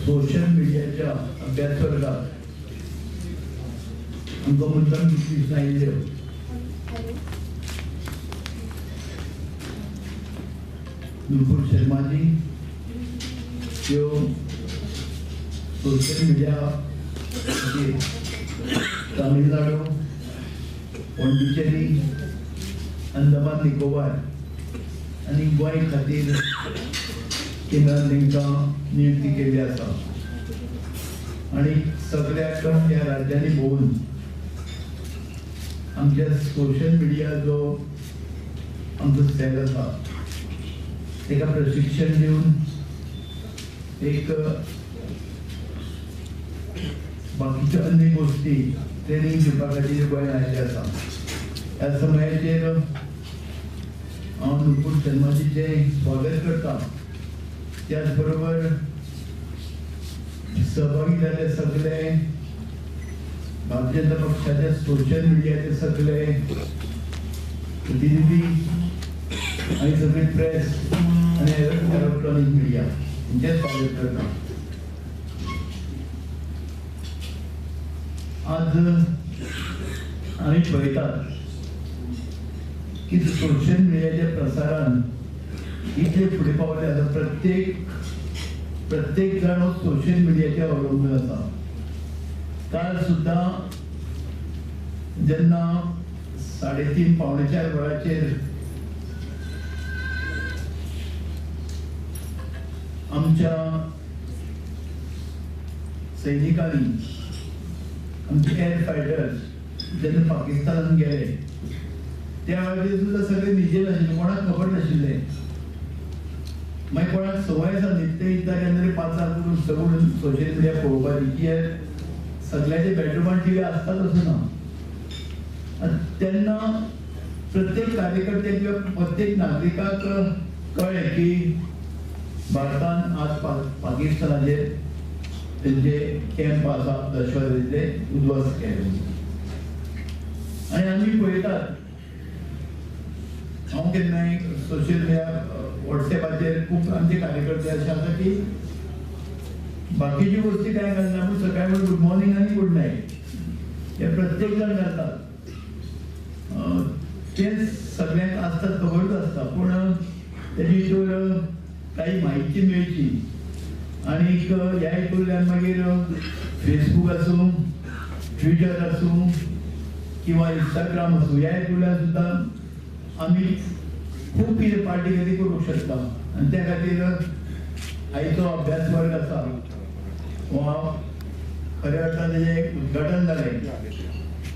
Social मिडियाच्या अभ्यास वर्गात आमकां मुद्दम दिसून आयिल्ल्यो नुपूर शर्माजी ह्यो सोशल मिडिया खातीर तामिळनाडू, पॉंडिचेरी, अंदमान निकोबार आनी गोंय खातीर केंद्रान तांकां नियुक्ती केल्ली आसा आनी सगळ्याक ह्या राज्यांनी भोंवून आमच्या सोशल मिडिया जो आमचो सेल आसा ताका प्रशिक्षण दिवन एक बाकीच्यो अन्य गोश्टी ट्रेनींग दिवपा खातीर गोंयांत आयिल्ले आसा. ह्या समयाचेर हांव नुपूर शर्माजीचें स्वागत करता. त्याच बरोबर सहभागी जाल्ले सगळे भारतीय जनता पक्षाचे सोशल मिडियाचे सगळे प्रतिनिधी आनी सगळे प्रेस आनी इलेक्ट्रॉनीक मिडिया हेंचें स्वागत करता. आज आमी पळयतात की सोशल मिडियाच्या प्रसारान इतले फुडें पावले आसा. प्रत्येक जाण हो सोशल मिडियाचेर अवलंबून आसा. काल सुद्दां जेन्ना 3:30 3:45 वरांचेर आमच्या सैनिकांनी, आमचे एअर फायटर्स जेन्ना पाकिस्तानान गेले त्या वेळार सुद्दां सगळे निजेर आशिल्ले, कोणाक खबर नाशिल्लें. मागीर कोणाक संवय आसा न्हिदता न्हिदता केन्ना तरी 5 उठून सोशल मिडिया पळोवपाची की सगळ्याच्या बेडरुमान टी व्ही आसताच असो ना. तेन्ना प्रत्येक कार्यकर्त्याक किंवा प्रत्येक नागरिकाक कळ्ळें की भारतान आज पाकिस्तानाचेर तेंचे कॅम्प आसा दहशतवाद्यांचे उद्ध्वस्त केले. आनी आमी पळयतात, हांव केन्नाय सोशल मिडिया वॉट्सएपाचेर खूब आमचे कार्यकर्ते अशे आसा की बाकीच्यो गोश्टी कांय घालना, पूण सकाळी गुड मॉर्निंग आनी गुड नायट हे प्रत्येक जाण घालतात. तें सगळ्यांक आसता, खबरूच आसता, पूण तेजे भितर काही म्हायती मेळची आनीक ह्या हितूंतल्यान मागीर फेसबूक आसूं, ट्विटर आसूं किंवा इंस्टाग्राम आसूं, ह्या हितूंतल्यान सुद्दां आमी खूब कितें पार्टी खातीर करूंक शकता. आनी त्या खातीर आयचो अभ्यास वर्ग आसा हो खऱ्या अर्थान तेजें उद्घाटन जालें.